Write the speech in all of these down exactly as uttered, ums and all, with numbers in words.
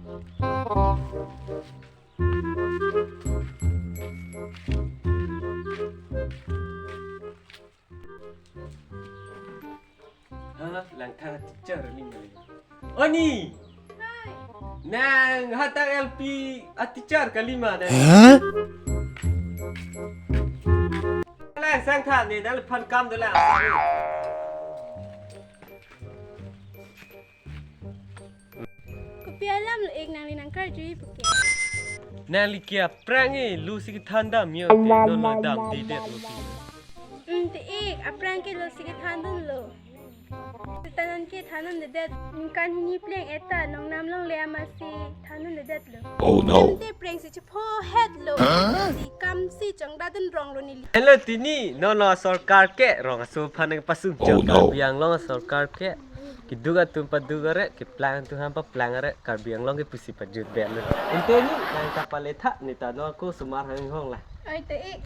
Ha, langthang teacher ling kali. Oni! Nang hatang L P a teacher kali ma nang? Huh? Lang sangtha ne, nang phan kam dolang. Kopi alam lo ik nangli nangkarju puke? Nangli ke aphrang e, lo si kethan dam yo te, non lo damdedet lo ke. Hmm, te ik, aphrang ke lo si kethan dunlo. Seta non ke thandundedet. Ningkan hini pleng eta, nongnam longle amatsi thandundedet lo. Oh no. Te preng si chephohet lo. Huh? Si kam si chongda dun rong lo neli. Hello tini, non lo sorkar ke, rong aso aphan nangpasung. Oh no. Karbi Anglong sorkar ke. Keduk atum paduk are, keplang atum aphan paplang are, Karbi Anglong ke pusi pajut ben. Ante ni, nang ta pale tha, ne ta non ko osomar hang hong la. Oi, te ik.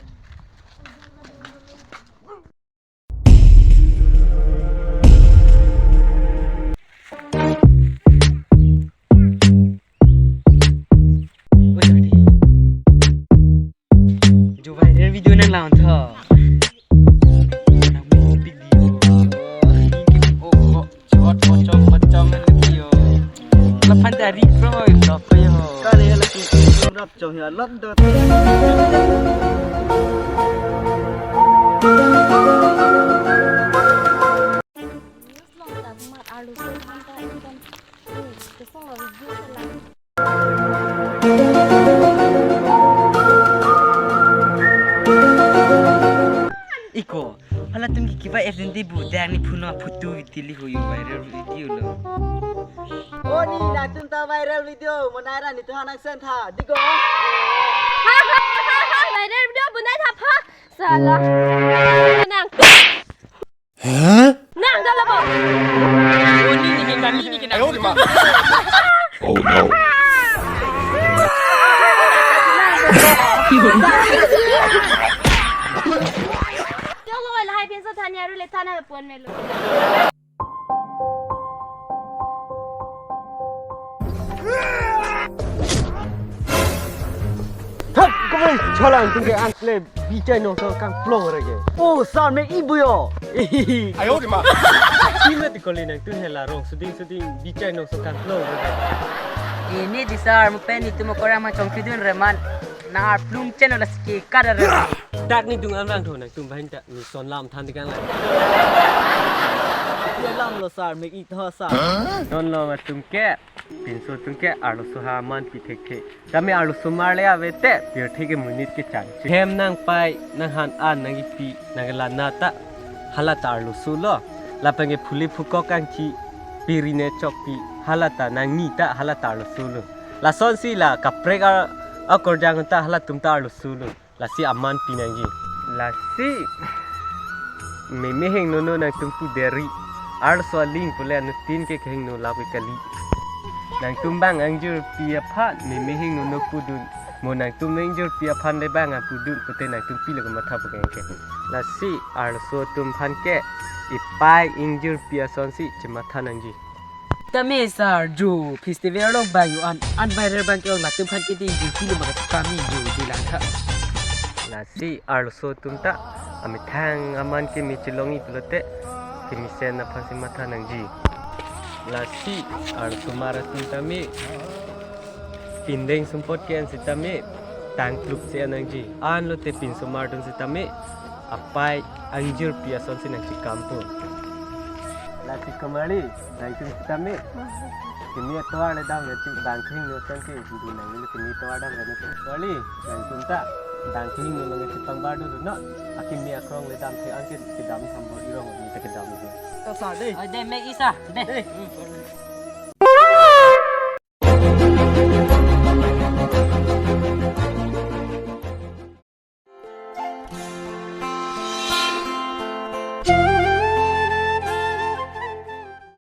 Oi, tadi. Jo viral video nang lang tho. Nang mo video. Oh, oh, chot, pocong, pocong, video. Laphan dari pro, pro, pro, yo. Kali ya lagi, rap jong ya, lot dot. News long ta mat arlo so manta ekdom. Hmm, kesong lo video lang. Iko, halatum ke kiva F D D bu, dang ni phuno photo itili ho yo viral video lo. Oh ni, latum ta viral video, monai ra ni tu hanang sen tha, digo. Ha, ha, ha, ha, ha, viral video, monai tha pha, sala. Nang. Huh? Nang dalam apa? Oh, ini, ini, ini, ini, ini. Ayo, di ma. Oh no. Jong lo, lahai pinso thani aru le thana puan melo. Thak, kami chalang tingke an le bichai nongso kangplong rege. Oh, sar me ibu yo. Ayo, di ma. Ima ti koli nangtum hela rong suding suding bichai nongso kangplong rege. Ini di sar mo pen itu mo korang ma chongkidun reman. Na arplung channel la ski kada re. Dak ni dung amlang tho nangtum bahing ta. Ni son lam than dikang lang. Isi alam lo sar, mek ik tho sar. Non lo ma tum ke, pinso tum ke, arloso ha man pi thekthe. Tame arloso mar le ave te, pirthe ke monit ke chang. Hem nangpai, nanghan an, nang-ipi, nangkelana ta, hala ta arloso lo. Lapen ke phuli phukok kangchi, piri ne chokpi, hala ta nangni ta, hala ta arloso lo. Lasonsi la kaprek ar, akorjang ta, halatum ta arloso lo. Lasi aman pi nangji. Lasi meme hingno non nangtum pu deri. Arloso aling pule anuttin ke kehingno lapu kali. Nangtum bang ingjirpi aphan meme hingno non pudun. Mo nangtum ingjirpi aphan le bang apudun pute nangtum pilo kematha pu kengke. Lasi arloso atum aphan ke ipai ingjirpi asonsi chematha nangji. Tame sar jo festival along bang yo an, an viral bang ke ong latum aphan ke dei jo pilo maka kami jo jo lang tha. Lasi arloso atum ta amethang aman ke me chelongji pulote kemesen aphansi matha nangji. Lasi arloso mar atum tame pindeng sumpot ke-en sitame tangkluk si-en nangji. An lote pinso mar atum sitame apai ingjirpi asonsi nangchekam po. Lasi komarli, nangtum sitame. Kimi atovar le dam le ti bang kehingno ason ke hindu nang ini kimi atovar dam le ti. Komarli, nangtum ta bang kehingno nang chepangbar dulu no. Akimi akrong le dam the anke kedam sambo irong ni ta kedam dulu. Ta sa dei. Oi, dei, mek isa, dei. Dei.